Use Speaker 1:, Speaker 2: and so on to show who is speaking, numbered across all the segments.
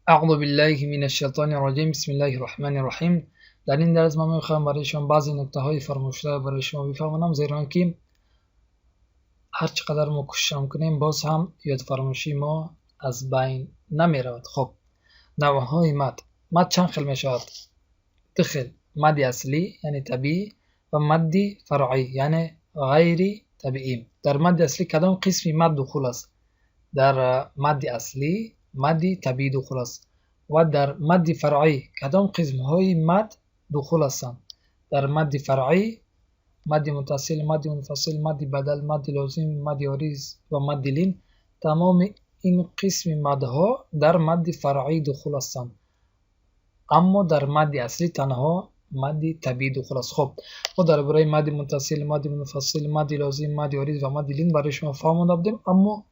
Speaker 1: أعوذ بالله من الشیطان الرجیم. بسم الله الرحمن الرحیم. در این درس من میخواهم برای شما بعضی نکته های فراموش شده برای شما بفهمانم، زیرا که هر چقدر ما کوشش کنیم باز هم یاد فراموشی ما از بین نمی رود. خب، نوعهای مد. مد چند خیل می شود؟ دو خیل: مد اصلی یعنی طبیعی و مد فرعی یعنی غیر طبیعی. در مد اصلی کدام قسمی مد دخول است؟ در مد اصلی مد طبیعی دخول است. و در مد فرعی کدام قسم های مد دخول هستند؟ در مد فرعی مد متصل، مد منفصل، مد بدل، مد لازم، مد عارض و مد لین. تمام این قسم مدها در مد فرعی دخول هستند، اما در مد اصلی تنها مد طبیعی دخول است. خب، ما درباره مد متصل، مد منفصل، مد لازم، مد عارض و مد لین برای شما فهمانده بودیم، اما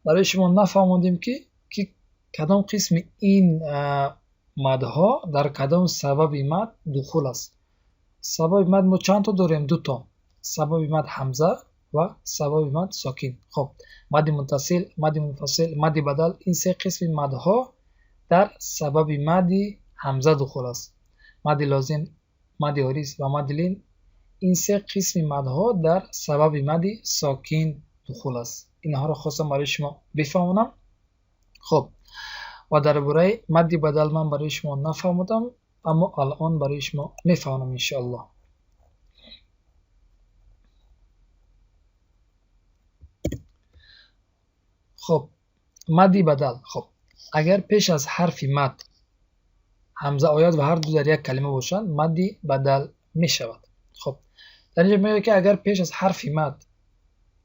Speaker 1: برای شما نفهماندیم که کدام قسم این مدها در کدام سبب مد دخول است. سبب مد ما چند تا داریم؟ دو تا: سبب مد همزه و سبب مد ساکن. خب، مد متصل، مد منفصل، مد بدل، این سه قسم مدها در سبب مد همزه دخول است. مد لازم، مد عارض و مد لین، این سه قسم مدها در سبب مد ساکن دخول است. اینها را خواستم برای شما بفهمانم. خب، و درباره مد بدل من برای شما نفهمدم، اما الان برای شما میفهمم انشاءالله. خب، مد بدل. خب، اگر پیش از حرف مد همزه آید و هر دو در یک کلمه باشند، مد بدل می شود. خب، در اینجا میگه که اگر پیش از حرف مد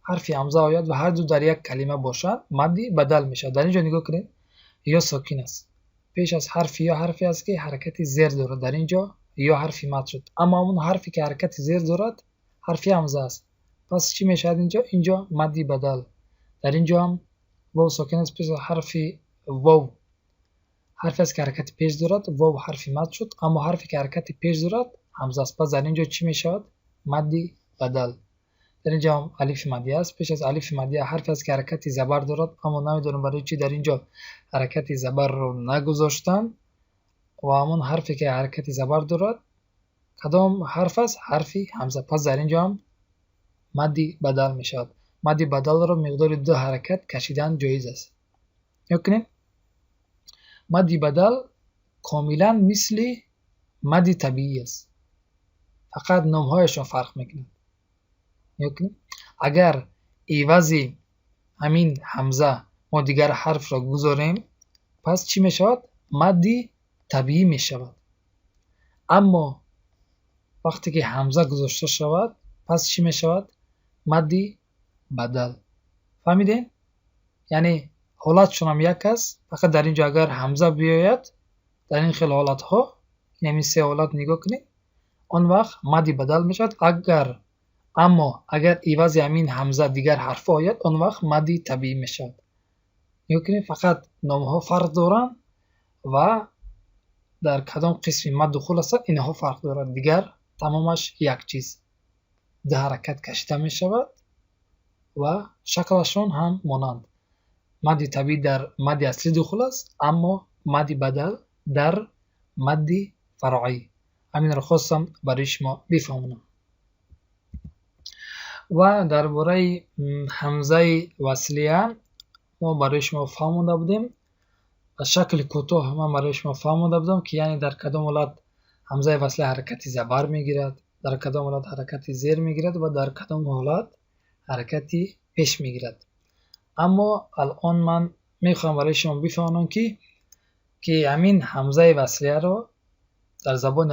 Speaker 1: حرف همزه آید و هر دو در یک کلمه باشند، مد بدل می شود. در اینجا نگاه کنید، یا ساکن است، پیش از حرف یا حرفی است که حرکت زیر دارد. در اینجا یا حرف مد شد، اما اون حرفی که حرکت زیر دارد حرف همزه است. پس چی می شود اینجا؟ اینجا مد بدل. در اینجا هم واو ساکن است، پیش از حرف واو حرفی است که حرکت پیش دارد، واو حرف مد شد، اما حرفی که حرکت پیش دارد همزه است. پس در اینجا چی می شود؟ مد بدل. در اینجا هم الف مدیه است، پیش از الف مدیه حرفی است که حرکت زبر دارد، اما نمیدونم برای چی در اینجا حرکت زبر رو نگذاشتن و همون حرفی که حرکت زبر دارد کدام حرف است؟ حرف همزه. پس در اینجا هم مد بدل می شود. مد بدل رو مقدار دو حرکت کشیدن جایز است. نگاه کنیم، مد بدل کاملا مثل مد طبیعی است، فقط نامهایشان فرق میکنند. نگاه کنیم، اگر عوض همین همزه ما دیگر حرف را گذاریم، پس چی می شود؟ مد طبیعی می شود. اما وقتی که همزه گذاشته شود، پس چی می شود؟ مد بدل. فهمیدین؟ یعنی حالتشون هم یک است، فقط در اینجا اگر همزه بیاید در این خیل حالت ها، یعنی سه حالت نگاه کنید، آن وقت مد بدل می شود. اما اگر عوض همین همزه دیگر حرف آید، آن وقت مد طبیعی می شود. نگاه کنید، فقط نام ها فرق دارند و در کدام قسم مد دخول است اینها فرق دارد، دیگر تمامش یک چیز. ده حرکت کشیده می شود و شکلشان هم مانند. مد طبیعی در مد اصلی دخول است، اما مد بدل در مد فرعی. همین را خواستم برای شما بفهمونم. و درباره همزه وصلیه ما برای شما فهمونده بودیم. از شکل کوتاه من برای شما فهمونده بودم که یعنی در کدام حالت همزه وصلیه حرکت زبر میگیرد، در کدام حالت حرکت زیر میگیرد و در کدام حالت حرکت پیش میگیرد. اما الان من میخوام برای شما بفهمونم که همین همزه وصلیه رو در زبان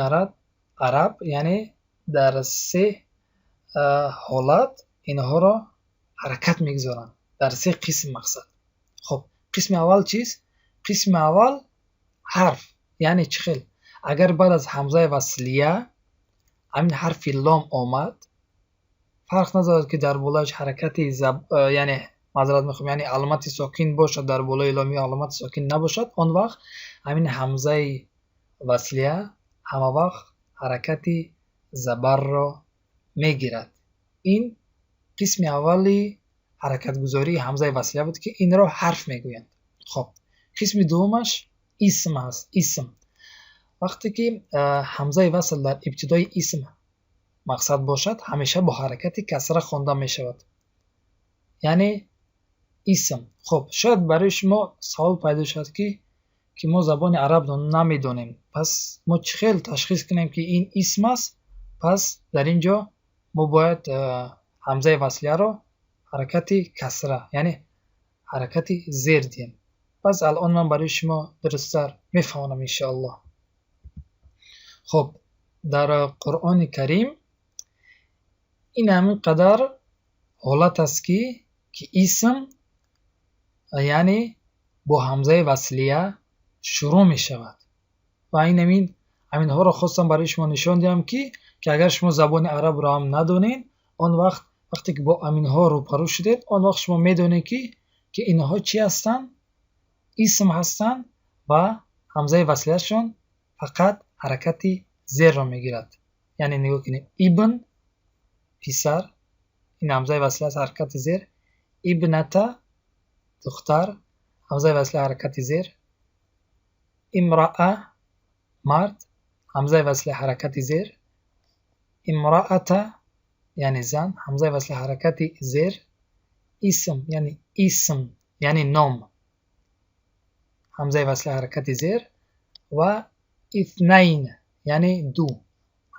Speaker 1: عرب یعنی در سه حالت اینها را حرکت میگذارند، در سه قسم مقصد. خب، قسم اول چیست؟ قسم اول حرف، یعنی چخل اگر بعد از همزه وصلیه همین حرف لام آمد، فرق ندارد که در بالایش حرکت یعنی معذرت میخوام، یعنی علامت ساکن باشد در بالای لام یا علامت ساکن نباشد، آن وقت همین همزه وصلیه همه وقت حرکت زبر را میگیرد. این قسم اولی حرکت گذاری همزه وصلیه بود که این را حرف میگویند. خب، قسم دومش исм аст, исм. Вақте ки ҳамзаи васл дар ибтидои исм мақсад бошад, ҳамеша бо ҳаракати касра хонда мешавад, яъне исм. Хуб, шояд барои шумо савол пайдо шавад, ки мо забони арабро намедонем, пас мо чӣ хел ташхис кунем, ки ин исм аст? Пас дар ин ҷо мо бояд ҳамзаи васлияро ҳаракати касра, яъне ҳаракати зер диҳем. Пас алон ман барои шумо дурусттар мефаҳмонам, иншоаллоҳ. Хуб, дар Қуръони Карим ин ҳамин қадар ҳолат аст, ки исм, яъне бо ҳамзаи васлия шурӯъ мешавад. Ва ин ҳаминҳоро хостам барои шумо нишон диҳам, ки агар шумо забони арабро ҳам надонед, он вақт вақте ки бо ҳаминҳо рӯпарӯ шудед, он вақт шумо медонед, ки инҳо чӣ ҳастанд? Исм ҳастанд ва ҳамзаи васлияшон фақат ҳаракати зерро мегирад. Яъне нигоҳ кунед: ибн, писар, ин ҳамзаи васлия аст, ҳаракати зер; ибната, духтар, ҳамзаи васлия, ҳаракати зер; имраа, мард, ҳамзаи васлия, ҳаракати зер; имраата, яъне зан, ҳамзаи васлия, ҳаракати зер; исм, яъне исм, яъне ном, ҳамзаи васлия, ҳаракати зер; ва итнайн, яъне ду,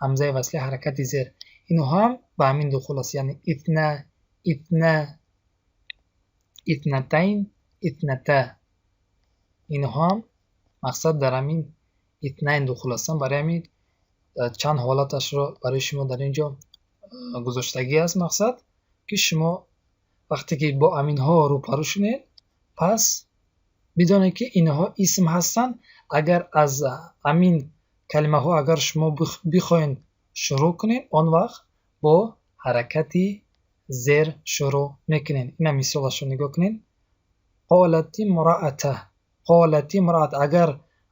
Speaker 1: ҳамзаи васлия, ҳаракати зер. Инҳо ҳам ба ҳамин духул аст, яъне итна, итна, итнатайн, итната. Инҳо ҳам мақсад дар ҳамин итнайн духул ҳастанд. Барои ҳамин чанд ҳолаташро барои шумо дар ин ҷо гузоштагӣ аст, мақсад ки шумо вақте ки бо ҳаминҳо рӯпарӯ шунед, пас бидонед, ки инҳо исм ҳастанд. Агар аз ҳамин калимаҳо агар шумо бихоҳед шурӯъ кунед, он вақт бо ҳаракати зер шурӯъ мекунед. Ина мисолашро нигоҳ кунед: қолати мраата, қолати мраат. Агар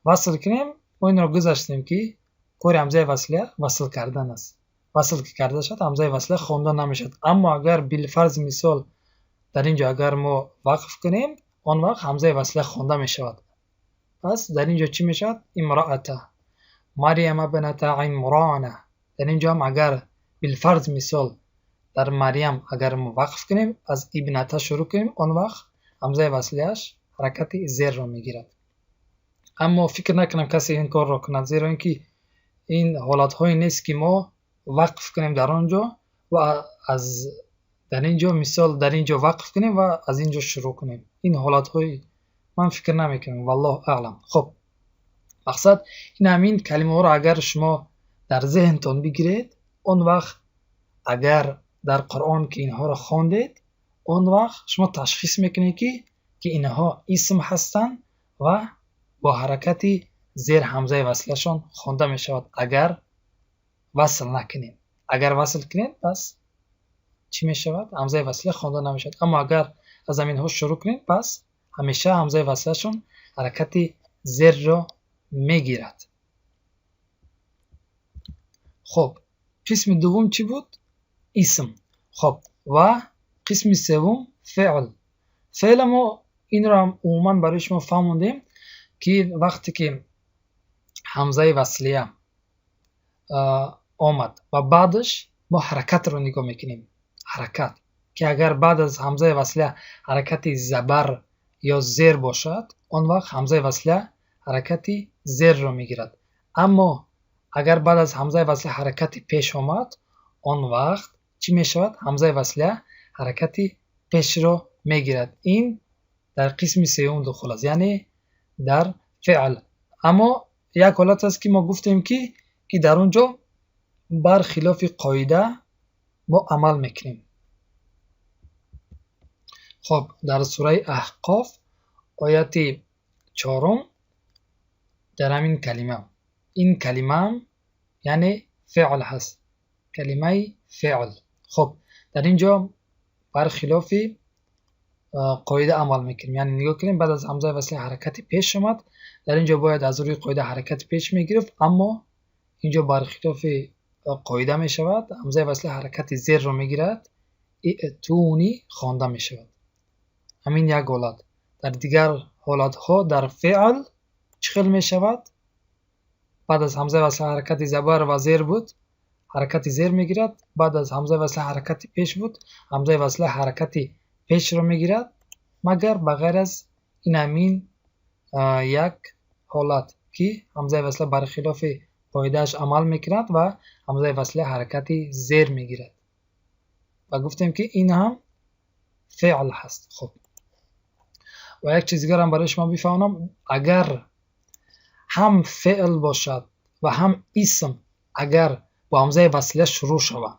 Speaker 1: васл кунем, мо инро гузаштем, ки кори ҳамзаи васлия васл кардан аст. Васл ки карда шавад, ҳамзаи васлия хонда намешавад. Аммо агар билфарз мисол дар ин ҷо агар мо вақф кунем, он вақт ҳамзаи васлия хонда мешавад. Пас дар ин ҷо чӣ мешавад? Имраата. Марьяма бната Имрона. Дар ин ҷо ҳам агар билфарз мисол дар Марьям агар мо вақф кунем, аз ибната шурӯъ кунем, он вақт ҳамзаи васлияш ҳаракати зерро мегирад. Аммо фикр накунам касе ин корро кунад, зеро ин ки ин ҳолатҳое нест, ки мо вақф кунем дар он ҷо ва аз дар ин ҷо мисол дар ин ҷо вақф кунем ва аз ин ҷо шурӯъ кунем. Ин ҳолатҳои ман фикр намекунам, валлоҳу аълам. Хуб, мақсад ин ҳамин калимаҳоро агар шумо дар зеҳнтон бигиред, он вақт агар дар Қуръон ки инҳоро хондед, он вақт шумо ташхис мекунед, ки инҳо исм ҳастанд ва бо ҳаракати зер ҳамзаи васлияшон хонда мешавад, агар васл накунем. Агар васл кунед, пас чӣ мешавад? Ҳамзаи васлия хонда намешавад. Аммо агар аз ҳаминҳо шурӯъ кунед, пас ҳамеша ҳамзаи васлияшон ҳаракати зерро мегирад. Хуб, қисми дуввум чӣ буд? Исм. Хуб, ва қисми севум феъл. Феъла мо инро ҳам умуман барои шумо фаҳмондем, ки вақте ки ҳамзаи васлия омад ва баъдаш мо ҳаракатро нигоҳ мекунем, ҳаракат ки агар баъд аз ҳамзаи васлия ҳаракати забар ё зер бошад, он вақт ҳамзаи васлия ҳаракати зерро мегирад. Аммо агар баъд аз ҳамзаи васлия ҳаракати пеш омад, он вақт чӣ мешавад? Ҳамзаи васлия ҳаракати пешро мегирад. Ин дар қисми сеюм духул аст, яъне дар феъл. Аммо як ҳолат аст, ки мо гуфтем, ки дар он ҷо бархилофи қоида мо амал мекунем. Хуб, дар сураи Аҳқоф, ояти чорум, дар ҳамин калима, ин калимаам яъне феъл ҳаст, калимаи феъл. Хуб, дар ин ҷо бархилофи қоида амал мекунем, яъне нигоҳ кунем: баъд аз ҳамзаи васлия ҳаракати пеш омад. Дар ин ҷо бояд аз рӯи қоида ҳаракати пеш мегирифт, аммо ин ҷо бархилофи қоида мешавад, ҳамзаи васлия ҳаракати зерро мегирад, итуни хонда мешавад. Ҳамин як ҳолат. Дар дигар ҳолатҳо дар феъл Чӣ хел мешавад? Баъд аз ҳамзаи васла ҳаракати забар ва зер буд, ҳаракати зер мегирад. Баъд аз ҳамзаи васла ҳаракати пеш буд, ҳамзаи васла ҳаракати пешро мегирад, магар ба ғайр аз ин ҳамин як ҳолат, ки ҳамзаи васла бар хилофи қоидааш амал мекунад ва ҳамзаи васла ҳаракати зер мегирад. Ва гуфтем, ки ин ҳам феъл ҳаст. Хуб, ва як чиз дигарам барои шумо бифаҳмонам: агар ҳам феъл бошад ва ҳам исм, агар бо ҳамзаи васлия шурӯъ шавад,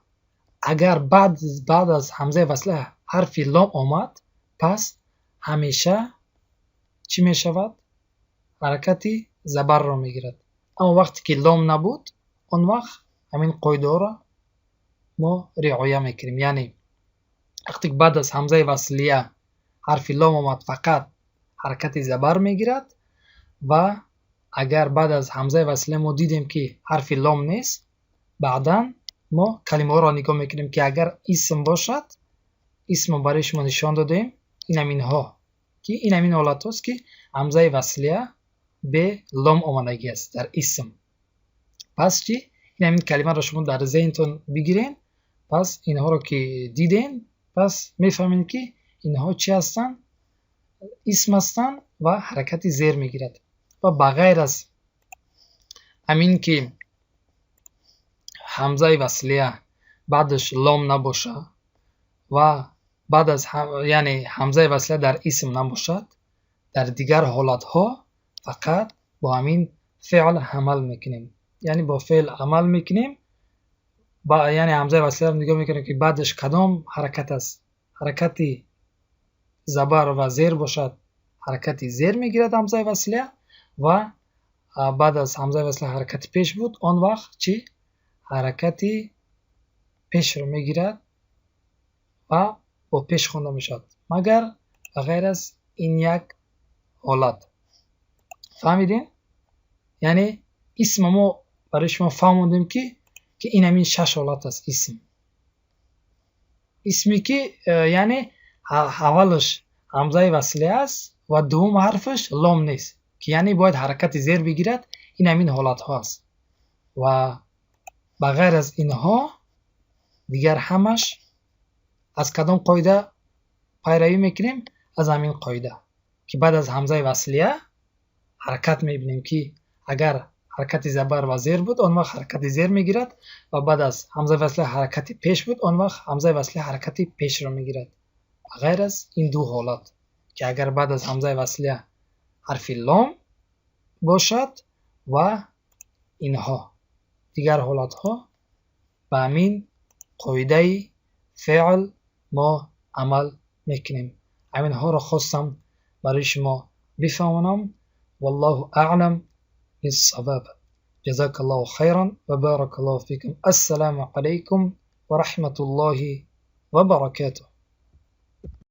Speaker 1: агар баъд аз ҳамзаи васлия ҳарфи лом омад, пас ҳамеша чӣ мешавад? Ҳаракати забарро мегирад. Аммо вақте ки лом набуд, он вақт ҳамин қоидаҳоро мо риоя мекунем. Яъне вақте ки баъд аз ҳамзаи васлия ҳарфи лом омад, фақат ҳаракати забар мегирад ва агар баъд аз ҳамзаи васлия мо дидем, ки ҳарфи лом нест, баъдан мо калимаҳоро нигоҳ мекунем, ки агар исм бошад, исмро барои шумо нишон додем, ин ҳаминҳо, ки ин ҳамин ҳолатҳост, ки ҳамзаи васлия бе лом омадагӣ аст дар исм. Пас чӣ? Ин ҳамин калимаро шумо дар зеҳнтон бигирен. Пас инҳоро ки диден, пас мефаҳмед, ки инҳо чӣ ҳастанд? Исм ҳастанд ва ҳаракати зер мегирад. Ва ба ғайр аз ҳамин ки ҳамзаи васлия баъдаш лом набошад ва баъд аз, яъне ҳамзаи васлия дар исм набошад, дар дигар ҳолатҳо фақат бо ҳамин феъл амал мекунем, яъне бо феъл амал мекунем. Яъне ҳамзаи васлияро нигоҳ мекунем, ки баъдаш кадом ҳаракат аст. Ҳаракати забар ва зер бошад, ҳаракати зер мегирад ҳамзаи васлия ва баъд аз ҳамзаи васлия ҳаракати пеш буд, он вақт чӣ? Ҳаракати пешро мегирад ва бо пеш хонда мешавад, магар ба ғайр аз ин як ҳолат. Фаҳмидем? Яъне исма мо барои шумо фаҳмондем, ки ин ҳамин шаш ҳолат аст. Исм, исме ки яъне аввалаш ҳамзаи васлия аст ва дуввум ҳарфаш лом нест, ки яъне бояд ҳаракати зер бигирад, ин ҳамин ҳолатҳо аст. Ва ба ғайр аз инҳо дигар ҳамаш аз кадом қоида пайравӣ мекунем? Аз ҳамин қоида, ки баъд аз ҳамзаи васлия ҳаракат мебинем, ки агар ҳаракати забар ва зер буд, он вақт ҳаракати зер мегирад ва баъд аз ҳамзаи васлия ҳаракати пеш буд, он вақт ҳамзаи васлия ҳаракати пешро мегирад. Ба ғайр аз ин ду ҳолат, ки агар баъд аз ҳамзаи васлия ҳарфи лом бошад ва инҳо дигар ҳолатҳо ба ҳамин қоидаи феъл мо амал мекунем. Ҳаминҳоро хостам барои шумо бифаҳмонам. Валлоҳу аълам биссавоб. Ҷазака Аллоҳу хайран ва барака Аллоҳу фикум. Ассалому алайкум ва раҳматуллоҳи ва баракатуҳ.